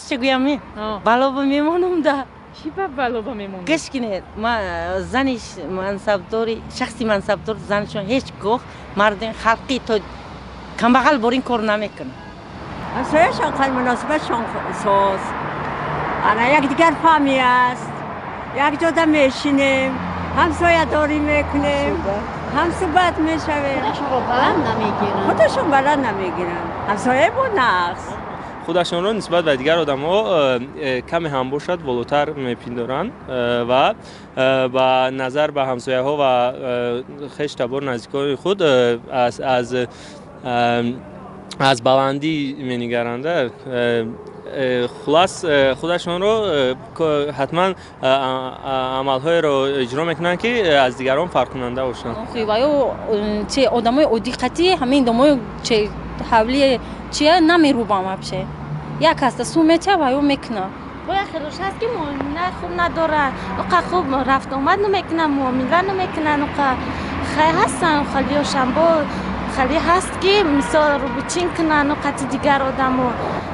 Рост гӯям, бало ба мемонам да. Чӣ ба бало ба мемонӣ? Гӯш кунед, ма зани мансабдори, шахси мансабдор занашон ҳеҷ гоҳ мардуми халқи то камбағал бор ин кор намекунад. Ҳамсояшон қай муносибатшон соз. Ана якдигар фаҳмӣ аст. Як ҷода мешинем, ҳамсоядорӣ мекунем, ҳамсуҳбат мешавем. Худашонро баланд намегиранд. Худашон баланд намегиранд. Ҳамсоя бо нағз. Худашонро нисбат ба дигар одамҳо каме ҳам бошад болотар мепиндоранд ва ба назар ба ҳамсояҳо ва хештабор наздикони худ аз баландӣ менигаранд. Хулас, худашонро ҳатман амалҳоеро иҷро мекунанд, ки аз дигарон фарқкунанда бошанд. Ва ё че одамои оддӣ қатӣ ҳамин домои че ҳавлие чия намерубам вообще. Як ҳаста сум меча ва ё мекуна. Бояд хелош ҳаст, ки муомила хуб надорад, уқа хуб рафтуомад намекунанд, муомила намекунанд. Уқа хай ҳастанд халиёшам, бо хали ҳаст, ки мисол рӯбучин кунанд қати дигар одамо.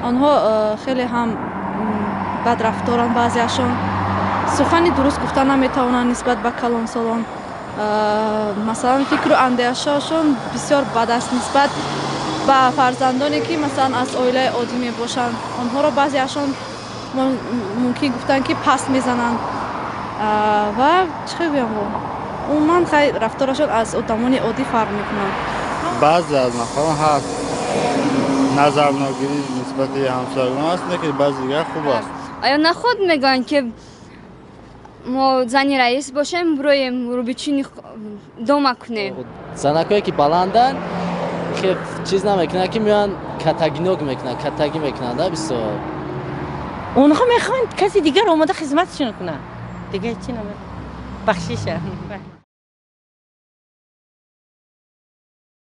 Онҳо хеле ҳам бадрафторанд, баъзеашон сухани дуруст гуфта наметавонанд нисбат ба калонсолон. Масалан, фикру андешаашон бисёр бад аст нисбат ба фарзандоне, ки масалан аз оилаи оддӣ мебошанд. Онҳоро баъзеашон мумкин гуфтанд, ки паст мезананд. Ва чӣ хел гӯям, умуман хай рафторашон аз одамони оддӣ фарқ мекунад. Баъзе аз нафарон ҳаст, назарногирӣ нисбати ҳамсоягон аст, лекин баъзи дигар хуб аст. Оё нахуд мегӯянд, ки мо зани раис бошем, бироем рӯбичини дома кунем? Занакое, ки баланданд, чиз намекунанд, ки меоянд катагинок мекунанд, катагӣ мекунанд бисёр. Онҳо мехоҳанд каси дигар омода хизматшон кунад, дигар чӣ намехоҳанд. Бахшиша.